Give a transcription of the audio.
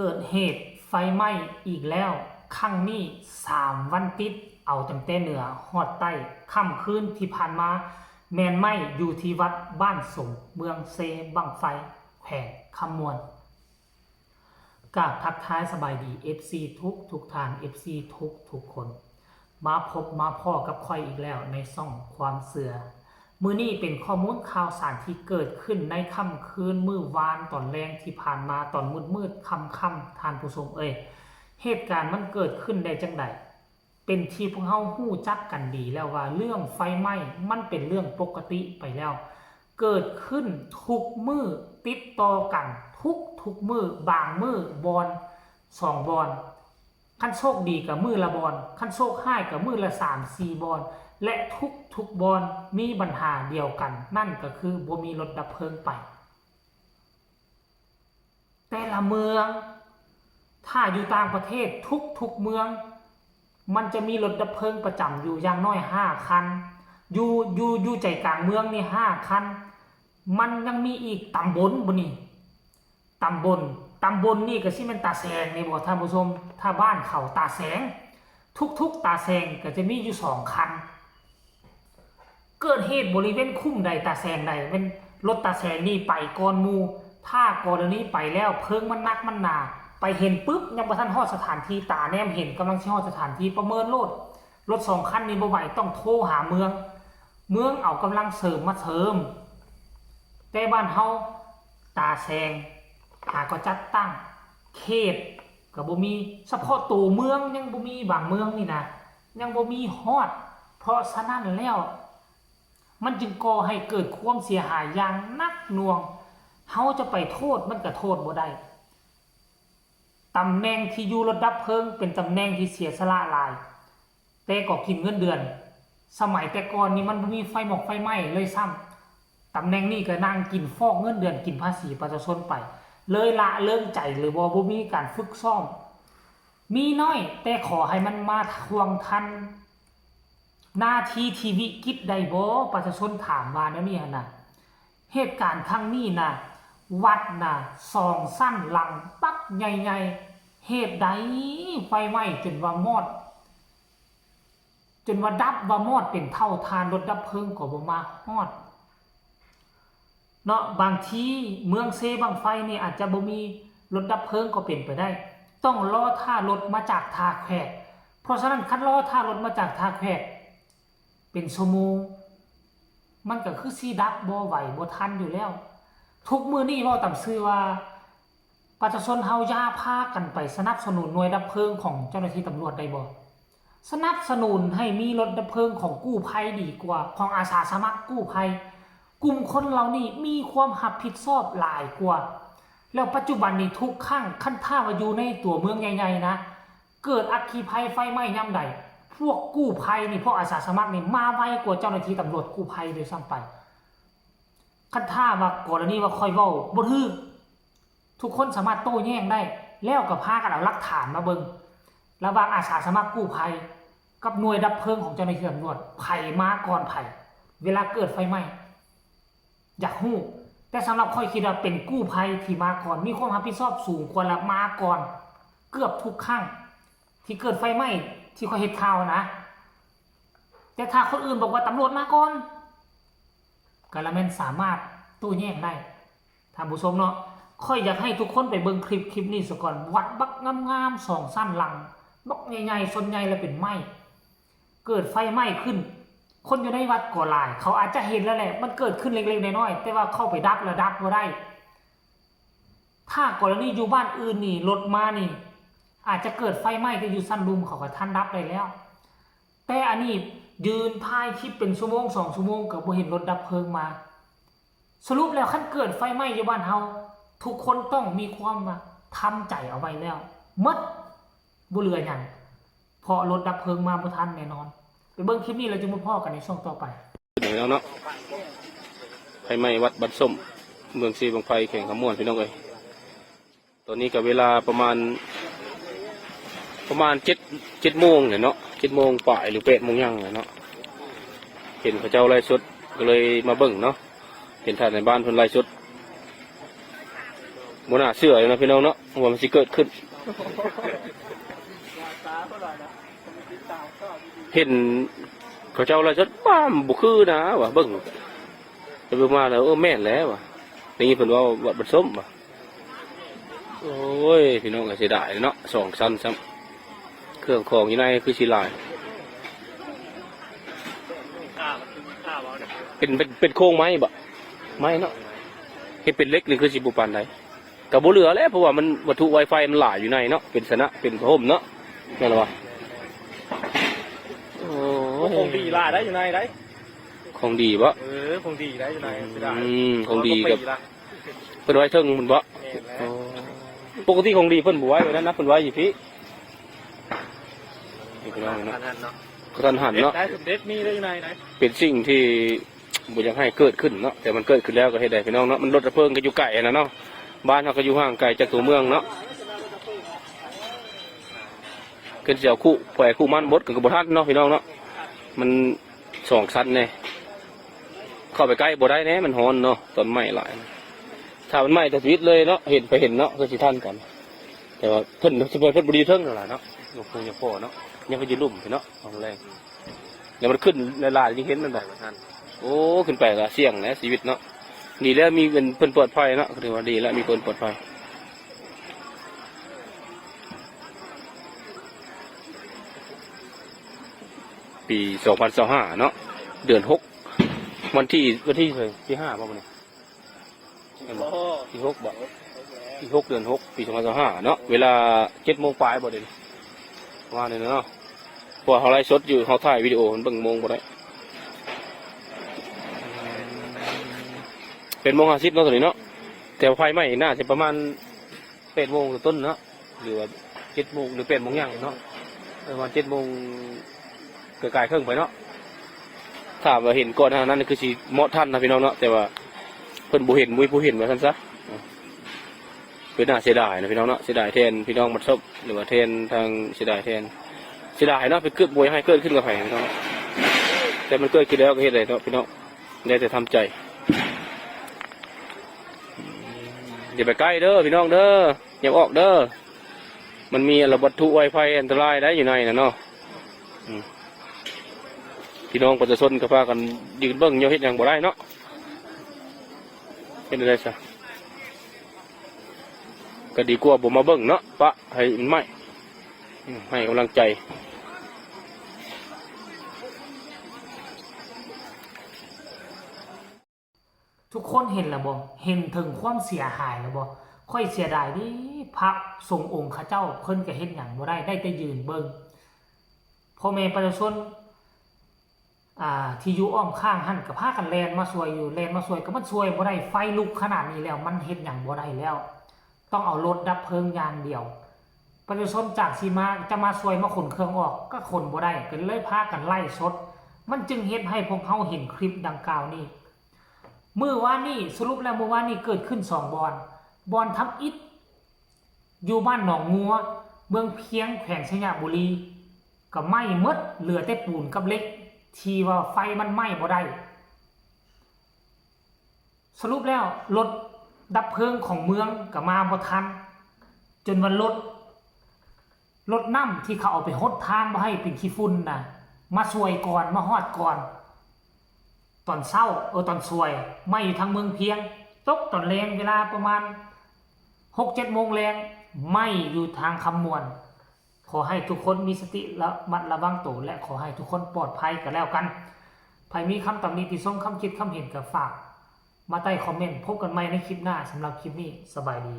ເກີດເຫດໄຟໄໝ້ອີກແລ້ວ, ຄັ້ງນີ້ສາມວັນຕິດ, ເອົາຕັ້ງແຕ່ເໜືອຮອດໃຕ້. ຄ່ຳຄືນທີ່ຜ່ານມາ ແມ່ນໄໝ້ຢູ່ທີ່ວັດບ້ານສົມ, ເມືອງເຊບັ້ງໄຟ, ແຂວງຄຳມ່ວນ. ກາບທັກທາຍສະບາຍດີ ເອັຟຊີ ທຸກໆທ່ານ, ເອັຟຊີ ທຸກໆຄົນ. ມາພົບມາພໍ້ກັບຂ້ອຍອີກແລ້ວໃນຊ່ອງຄວາມເຊື່ອ. ມື້ນີ້ເປັນຂໍ້ມູນຂ່າວສານທີ່ເກີດຂຶ້ນໃນຄ່ຳຄືນມື້ວານຕອນແລງທີ່ຜ່ານມາ, ຕອນມືດໆຄ່ຳໆ ທ່ານຜູ້ຊົມເອີຍ. ເຫດການມັນເກີດຂຶ້ນໄດ້ຈັ່ງໃດ? ເປັນທີ່ພວກເຮົາຮູ້ຈັກກັນດີແລ້ວວ່າເລື່ອງໄຟໄໝ້ມັນເປັນເລື່ອງປົກກະຕິໄປແລ້ວ. ເກີດຂຶ້ນທຸກມື້ຕິດຕໍ່ກັນ, ທຸກໆມື້, ບາງມື້ບ່ອນສອງບ່ອນ. ຄັນໂຊກດີກໍມື້ລະບ່ອນ, ຄັນໂຊກຮ້າຍກໍມື້ລະສາມສີ່ບ່ອນ ແລະ ທຸກໆບ່ອນມີບັນຫາດຽວກັນ, ນັ້ນກໍຄືບໍ່ມີລົດດັບເພີງໄປ. ແຕ່ລະເມືອງ, ຖ້າຢູ່ຕ່າງປະເທດ, ທຸກໆເມືອງ ມັນຈະມີລົດດັບເພີງປະຈຳຢູ່ຢ່າງໜ້ອຍຫ້າຄັນ, ຢູ່, ຢູ່, ຢູ່ໃຈກາງເມືອງນີ້ຫ້າຄັນ. ມັນຍັງມີອີກຕຳບົນບໍ່ນີ້? ຕຳບົນ, ຕຳບົນນີ້ກໍຊິແມ່ນຕາແສງນີ້ບໍ່ທ່ານຜູ້ຊົມ? ຖ້າບ້ານເຂົາຕາແສງ, ທຸກໆຕາແສງກໍຈະມີຢູ່ສອງຄັນ. ເກີດເຫດບໍລິເວນຄຸ້ມໃດຕາແສງໃດ, ແມ່ນລົດຕາແສງນີ້ໄປກ່ອນໝູ່. ຖ້າກໍລະນີໄປແລ້ວເພີງມັນໜັກມັນໜາ, ໄປເຫັນປຶບ ຍັງບໍ່ທັນຮອດສະຖານທີ່, ຕາແນມເຫັນກຳລັງຊິຮອດສະຖານທີ່, ປະເມີນໂລດ. ລົດສອງຄັນນີ້ບໍ່ໄຫວ, ຕ້ອງໂທຫາເມືອງ, ເມືອງເອົາກຳລັງເສີມມາເສີມ. ແຕ່ບ້ານເຮົາຕາແສງຫາກໍຈັດຕັ້ງ, ເຂດກໍບໍ່ມີ, ສະເພາະໂຕເມືອງຍັງບໍ່ມີ, ບາງເມືອງນີ້ນະ ຍັງບໍ່ມີຮອດ. ເພາະສະນັ້ນແລ້ວ ມັນຈຶ່ງກໍ່ໃຫ້ເກີດຄວາມເສຍຫາຍຢ່າງໜັກໜ່ວງ. ເຮົາຈະໄປໂທດມັນກໍໂທດບໍ່ໄດ້. ຕຳແໜ່ງທີ່ຢູ່ລົດດັບເພີງເປັນຕຳແໜ່ງທີ່ເສຍສະຫຼະຫຼາຍ, ແຕ່ກໍກິນເງິນເດືອນ. ສະໄໝແຕ່ກ່ອນນີ້ມັນບໍ່ມີໄຟໝອກໄຟໄໝ້ເລີຍຊ້ຳ. ຕຳແໜ່ງນີ້ກໍນັ່ງກິນຟອກເງິນເດືອນ, ກິນພາສີປະຊາຊົນໄປ, ເລີຍລະເລີງໃຈ ຫຼືວ່າບໍ່ມີການຝຶກຊ້ອມ. ມີໜ້ອຍ, ແຕ່ຂໍໃຫ້ມັນມາທວງທັນ ໜ້າທີ່ທີ່ວິກິດໄດ້ບໍ່? ປະຊາຊົນຖາມວ່າແນວນີ້ຫັ້ນນະ. ເຫດການຄັ້ງນີ້ນະ, ວັດນະ ສອງຊັ້ນຫຼັງບັກໃຫຍ່ໆ, ເຫດໃດໄຟໄໝ້ຈົນວ່າມອດ, ຈົນວ່າດັບວ່າມອດເປັນເທົ່າທານ, ລົດດັບເພີງກໍບໍ່ມາຮອດ. ເນາະ, ບາງທີເມືອງເຊບັ້ງໄຟນີ້ອາດຈະບໍ່ມີລົດດັບເພີງກໍເປັນໄປໄດ້, ຕ້ອງລໍຖ້າລົດມາຈາກທ່າແຂກ. ເພາະສະນັ້ນ ຄັນລໍຖ້າລົດມາຈາກທ່າແຂກເປັນຊົ່ວໂມງ, ມັນກໍຄືຊິດັບບໍ່ໄຫວບໍ່ທັນຢູ່ແລ້ວ. ທຸກມື້ນີ້ເວົ້າຕາມຊື່ວ່າ ປະຊາຊົນເຮົາຢ່າພາກັນໄປສະໜັບສະໜູນໜ່ວຍດັບເພີງຂອງເຈົ້າໜ້າທີ່ຕຳຫຼວດໄດ້ບໍ່? ສະໜັບສະໜູນໃຫ້ມີລົດດັບເພີງຂອງກູ້ໄພດີກວ່າ, ຂອງອາສາສະໝັກກູ້ໄພ. ກຸ່ມຄົນເຫຼົ່ານີ້ມີຄວາມຮັບຜິດຊອບຫຼາຍກວ່າ. ແລ້ວປັດຈຸບັນນີ້ທຸກຄັ້ງ, ຄັນຖ້າວ່າຢູ່ໃນຕົວເມືອງໃຫຍ່ໆນະ, ເກີດອັກຄີໄພໄຟໄໝ້ຍາມໃດ, ພວກກູ້ໄພນີ້, ພວກອາສາສະໝັກນີ້ມາໄວກວ່າເຈົ້າໜ້າທີ່ຕຳຫຼວດກູ້ໄພດ້ວຍຊ້ຳໄປ. ຄັນຖ້າວ່າກໍລະນີວ່າຂ້ອຍເວົ້າບໍ່ຖືກ, ທຸກຄົນສາມາດໂຕ້ແຍ້ງໄດ້ ແລ້ວກໍພາກັນເອົາຫຼັກຖານມາເບິ່ງ ລະຫວ່າງອາສາສະໝັກກູ້ໄພກັບໜ່ວຍດັບເພີງຂອງເຈົ້າໜ້າທີ່ຕຳຫຼວດ, ໃຜມາກ່ອນໃຜ ເວລາເກີດໄຟໄໝ້? ຢາກຮູ້, ແຕ່ສຳລັບຂ້ອຍຄິດວ່າເປັນກູ້ໄພທີ່ມາກ່ອນ, ມີຄວາມຮັບຜິດຊອບສູງກວ່າ ລະມາກ່ອນເກືອບທຸກຄັ້ງທີ່ເກີດໄຟໄໝ້ທີ່ຂ້ອຍເຮັດຂ່າວນະ. ແຕ່ຖ້າຄົນອື່ນບອກວ່າຕຳຫຼວດມາກ່ອນ, ກໍລະແມ່ນສາມາດໂຕ້ແຍ້ງໄດ້. ທ່ານຜູ້ຊົມເນາະ, ຂ້ອຍຢາກໃຫ້ທຸກຄົນໄປເບິ່ງຄລິບ, ຄລິບນີ້ສາກ່ອນ. ວັດບັກງາມໆ ສອງຊັ້ນຫຼັງ ບັກໃຫຍ່ໆ ສ່ວນໃຫຍ່ລະເປັນໄມ້, ເກີດໄຟໄໝ້ຂຶ້ນ. ຄົນຢູ່ໃນວັດກໍຫຼາຍ, ເຂົາອາດຈະເຫັນແລ້ວແຫຼະ, ມັນເກີດຂຶ້ນເລັກໆນ້ອຍໆ, ແຕ່ວ່າເຂົ້າໄປດັບລະດັບບໍ່ໄດ້. ຖ້າກໍລະນີຢູ່ບ້ານອື່ນນີ້, ລົດມານີ້, ອາດຈະເກີດໄຟໄໝ້, ແຕ່ຢູ່ຊັ້ນລຸ່ມເຂົາກໍທັນດັບໄດ້ແລ້ວ. ແຕ່ອັນນີ້ຢືນຖ່າຍຄລິບເປັນຊົ່ວໂມງສອງຊົ່ວໂມງກໍບໍ່ເຫັນລົດດັບເພີງມາ. ສະຫຼຸບແລ້ວຄັນເກີດໄຟໄໝ້ຢູ່ບ້ານເຮົາ, ທຸກຄົນຕ້ອງມີຄວາມວ່າທຳໃຈເອົາໄວ້ແລ້ວໝົດ, ບໍ່ເຫຼືອຫຍັງ, ເພາະລົດດັບເພີງມາບໍ່ທັນແນ່ນອນ. ໄປເບິ່ງຄລິບນີ້ແລ້ວຈຶ່ງມາພໍ້ກັນໃນຊ່ວງຕໍ່ໄປ. ເນາະ, ໄຟໄໝ້ວັດບ້ານສົ້ມ, ເມືອງເຊບັ້ງໄຟ, ແຂວງຄຳມ່ວນ, ພີ່ນ້ອງເອີຍ. ຕອນນີ້ກໍເວລາປະມານ ປະມານເຈັດ ເຈັດໂມງແຫຼະເນາະ, ເຈັດໂມງປາຍຫຼືແປດໂມງຫຍັງແຫຼະເນາະ. ເຫັນເຂົາເຈົ້າໄລຟ໌ສົດກໍເລີຍມາເບິ່ງເນາະ, ເຫັນທ່ານນາຍບ້ານເພິ່ນໄລຟ໌ສົດ. ບໍ່ໜ້າເຊື່ອເລີຍເນາະ ພີ່ນ້ອງເນາະ ວ່າມັນຊິເກີດຂຶ້ນ. ເຫັນເຂົາເຈົ້າລາຍສົດ ປ້າ ມັນບໍ່ຄືນະວ່າ ເບິ່ງໄປເບິ່ງມາແລ້ວ ເອີ ແມ່ນແຫຼະວ່າ ໄດ້ຍິນເພິ່ນເວົ້າວັດບ້ານສົ້ມວ່າ. ໂອ້ຍ ພີ່ນ້ອງເອີຍ ເສຍດາຍເນາະ ສອງຊັ້ນຊ້ຳ ເຄື່ອງຂອງຢູ່ໃນຄືຊິຫຼາຍ. ເປັນ ເປັນ ເປັນໂຄງໄມ້ບໍ? ໄມ້ເນາະ ເຮັດເປັນເຫຼັກນີ້ຄືຊິບໍ່ປານໃດ. ກໍບໍ່ເຫຼືອແຫຼະ ເພາະວ່າມັນວັດຖຸໄວໄຟມັນຫຼາຍຢູ່ໃນເນາະ ເປັນຊະນະ ເປັນຜ້າຫົ່ມເນາະ ແມ່ນບໍ່? ໂອ້ຍ ຂອງດີຫຼາຍໄດ໋ຢູ່ໃນໄດ໋. ຂອງດີບໍ? ເອີ ຂອງດີໄດ໋ຢູ່ໃນ ອືມ ເສຍດາຍ ຂອງດີກໍເພິ່ນໄວ້ເທິງພຸ້ນບໍ? ແມ່ນແຫຼະ. ໂອ້ ປົກກະຕິຂອງດີເພິ່ນບໍ່ໄວ້ແບບນັ້ນນະ ເພິ່ນໄວ້ຢູ່ພີ້. ນີ້ພີ່ນ້ອງເນາະ ກະທັນຫັນເນາະ ກະທັນຫັນເນາະ ເດັດໄດ້ ເດັດມີໄດ້ຢູ່ໃນໃດ໋. ເປັນສິ່ງທີ່ບໍ່ຢາກໃຫ້ເກີດຂຶ້ນເນາະ ແຕ່ມັນເກີດຂຶ້ນແລ້ວກໍເຮັດໄດ້ພີ່ນ້ອງເນາະ. ມັນລົດດັບເພີງກໍຢູ່ໃກ້ຫັ້ນນະເນາະ ບ້ານເຮົາກໍຢູ່ຫ່າງໄກຈາກຕົວເມືອງເນາະ. ເພິ່ນຊິເອົາຄູ່ໃຜຄູ່ມັນໝົດກໍບໍ່ທັນເນາະ ພີ່ນ້ອງເນາະ ມັນສອງຊັ້ນແດ່. ເຂົ້າໄປໃກ້ບໍ່ໄດ້ແດ່ ມັນຮ້ອນເນາະ ຕອນໄໝ້ຫຼາຍ. ຖ້າມັນໄໝ້ແຕ່ຊີວິດເລີຍເນາະ ເຫັນໄປເຫັນເນາະ ຄືຊິທັນກັນ. ແຕ່ວ່າເພິ່ນ ເພິ່ນບໍ່ໄດ້ເທິງຫັ້ນລະເນາະ ຍົກພູຍົກພໍເນາະ ຍັງໄປຢູ່ລຸ່ມພຸ້ນເນາະ ຂອງແລງ. ແລ້ວມັນຂຶ້ນຫຼາຍໆ ຍັງເຫັນມັນບໍ່ທັນ. ໂອ້ ຂຶ້ນໄປລະສ່ຽງແຫຼະຊີວິດເນາະ. ດີແລ້ວມີເພິ່ນ ເພິ່ນປອດໄພເນາະ ກໍຖືວ່າດີແລ້ວ ມີເພິ່ນປອດໄພ. ປີສອງພັນຊາວຫ້າເນາະ ເດືອນຫົກ ວັນທີ ວັນທີເທົ່າໃດ? ທີຫ້າບໍ່ມື້ນີ້? ແມ່ນບໍ່? ທີຫົກບໍ່? ທີຫົກ ເດືອນຫົກ ປີສອງພັນຊາວຫ້າເນາະ ເວລາເຈັດໂມງປາຍບໍ່ເດ ປະມານນີ້ເນາະ. ເພາະວ່າເຮົາໄລຟ໌ສົດຢູ່ ເຮົາຖ່າຍວິດີໂອມັນເບິ່ງໂມງບໍ່ໄດ້. ແປດໂມງຫ້າສິບເນາະ ຕອນນີ້ເນາະ ແຕ່ໄຟໄໝ້ໜ້າຈະປະມານ ແປດໂມງຕົ້ນໆເນາະ ຫຼືວ່າເຈັດໂມງ ຫຼືແປດໂມງຫຍັງເນາະ ປະມານເຈັດໂມງກາຍໆເຄິ່ງໄປເນາະ. ຖ້າວ່າເຫັນກ່ອນໜ້ານັ້ນຄືຊິເໝາະທັນນະພີ່ນ້ອງເນາະ ແຕ່ວ່າເພິ່ນບໍ່ເຫັນ ບໍ່ມີຜູ້ເຫັນວ່າຊັ້ນຊະ. ເປັນໜ້າເສຍດາຍນະພີ່ນ້ອງເນາະ ເສຍດາຍແທນພີ່ນ້ອງບັດສົບ ຫຼືວ່າແທນທາງ ເສຍດາຍແທນ ເສຍດາຍເນາະ ເປັນເກີດ ບໍ່ຢາກໃຫ້ເກີດຂຶ້ນກັບໃຜພີ່ນ້ອງເນາະ ແຕ່ມັນເກີດຂຶ້ນແລ້ວກໍເຮັດໄດ້ເນາະພີ່ນ້ອງ ໄດ້ແຕ່ທຳໃຈ. ຢ່າໄປໃກ້ເດີພີ່ນ້ອງເດີ ຢ່າອອກເດີ ມັນມີລະວັດຖຸໄວໄຟອັນຕະລາຍໄດ໋ຢູ່ໃນນັ້ນເນາະ. ອືມ ພີ່ນ້ອງປະຊາຊົນກໍພາກັນຢືນເບິ່ງ ຍັງເຮັດຫຍັງບໍ່ໄດ້ເນາະ ເຮັດແນວໃດຊະ ກໍດີກວ່າບໍ່ມາເບິ່ງເນາະ ປະໃຫ້ມັນໄໝ້. ອືມ ໃຫ້ກຳລັງໃຈ. ທຸກຄົນເຫັນແລ້ວບໍ່? ເຫັນເຖິງຄວາມເສຍຫາຍແລ້ວບໍ່? ຂ້ອຍເສຍດາຍເດ້ ພະສົງອົງເຂົາເຈົ້າ ເພິ່ນກໍເຮັດຫຍັງບໍ່ໄດ້ ໄດ້ແຕ່ຢືນເບິ່ງ. ພໍ່ແມ່ປະຊາຊົນ ອ່າ ທີ່ຢູ່ອ້ອມຂ້າງຫັ້ນກໍພາກັນແລ່ນມາຊ່ວຍຢູ່ ແລ່ນມາຊ່ວຍກໍມັນຊ່ວຍບໍ່ໄດ້ ໄຟລຸກຂະໜາດນີ້ແລ້ວ ມັນເຮັດຫຍັງບໍ່ໄດ້ແລ້ວ ຕ້ອງເອົາລົດດັບເພີງຢ່າງດຽວ. ປະຊາຊົນຈາກຊິມາ ຈະມາຊ່ວຍມາຂົນເຄື່ອງອອກ ກໍຂົນບໍ່ໄດ້ ກໍເລີຍພາກັນໄລຟ໌ສົດ ມັນຈຶ່ງເຮັດໃຫ້ພວກເຮົາເຫັນຄລິບດັ່ງກ່າວນີ້. ມື້ວານນີ້ ສະຫຼຸບແລ້ວມື້ວານນີ້ເກີດຂຶ້ນສອງບ່ອນ ບ່ອນທຳອິດຢູ່ບ້ານໜອງງົວ ເມືອງພຽງ ແຂວງໄຊຍະບູລີ ກໍໄໝ້ໝົດ ເຫຼືອແຕ່ປູນກັບເຫຼັກ ທີ່ວ່າໄຟມັນໄໝ້ບໍ່ໄດ້. ສະຫຼຸບແລ້ວ ລົດດັບເພີງຂອງເມືອງກໍມາບໍ່ທັນ ຈົນວ່າລົດ ລົດນ້ຳທີ່ເຂົາເອົາໄປຫົດທາງບໍ່ໃຫ້ເປັນຂີ້ຝຸ່ນນະ ມາຊ່ວຍກ່ອນ ມາຮອດກ່ອນ ຕອນເຊົ້າ ເອີ ຕອນສວຍ ໄໝ້ຢູ່ທາງເມືອງພຽງ ຕົກຕອນແລງ ເວລາປະມານຫົກເຈັດໂມງແລງ ໄໝ້ຢູ່ທາງຄຳມ່ວນ. ຂໍໃຫ້ທຸກຄົນມີສະຕິ ລະມັດລະວັງໂຕ ແລະ ຂໍໃຫ້ທຸກຄົນປອດໄພກັນແລ້ວກັນ. ໃຜມີຄຳຕຳນິຕິຊົມ ຄຳຄິດຄຳເຫັນ ກໍຝາກມາໃຕ້ຄອມເມັນ. ພົບກັນໃໝ່ໃນຄລິບໜ້າ. ສຳລັບຄລິບນີ້ ສະບາຍດີ.